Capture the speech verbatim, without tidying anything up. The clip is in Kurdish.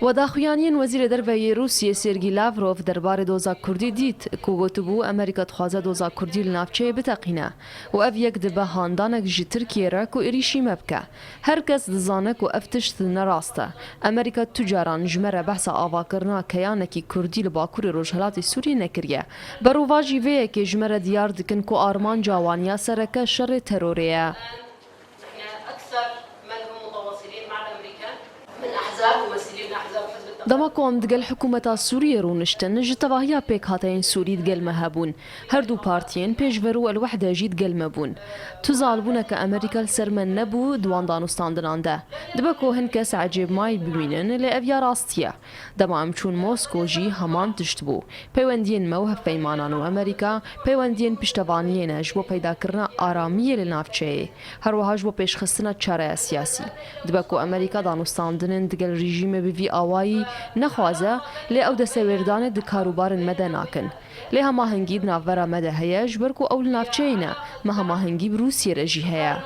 Wadaxuyaniyên Wezîrê Derve yê Rûsiyê Sergî Lavrov derbarê doza Kurdî dît, ku gotibû Amerîka dixwaze doza Kurdî li navçeyê biteqîne û ev yek dibe handanek ji Tirkiyê re ku êrîşî me bike. Her kes dizane ku ev tişt ne rast e. Amerîka tu caran ji me re behsa avakirina keyanekî Kurdî li Bakurê Rojhilatê Sûriyê nekiriye. Berovajî vê yekê ji me re diyar dikin ku armanca wan ya sereke şerê terorê ye. Dema ku em digel hikûmeta Sûriyê rûniştin, ji tevahiya pêkhateyên Sûrî digel me hebûn. Her du partiyên Pêşverû El Wehde jî digel me bûn. Tu zalbûneke Amerîka li ser me nebû di wan danûstandinan de. Dibe ku hin kes ecêbmayî bibînin, lê ev ya rastî ye. Dema em çûn Mosko jî heman tişt bû. Peywendiyên me û hevpeymanan û Amerîka peywendiyên piştevaniyê ne ji bo peydakirina aramiyê li navçeyê, her wiha ji bo pêşxistina çareya siyasî. Dibe ku Amerîka danûstandinên digel rejîmê bi vî awayî nexwaze, lê ew destewêrdanê di karûbarên me de nakin. Lê hemahengî di navbera me de heye, ji ber ku ew li navçeyê ne, me hemahengî bi Rûsiyê re jî heye.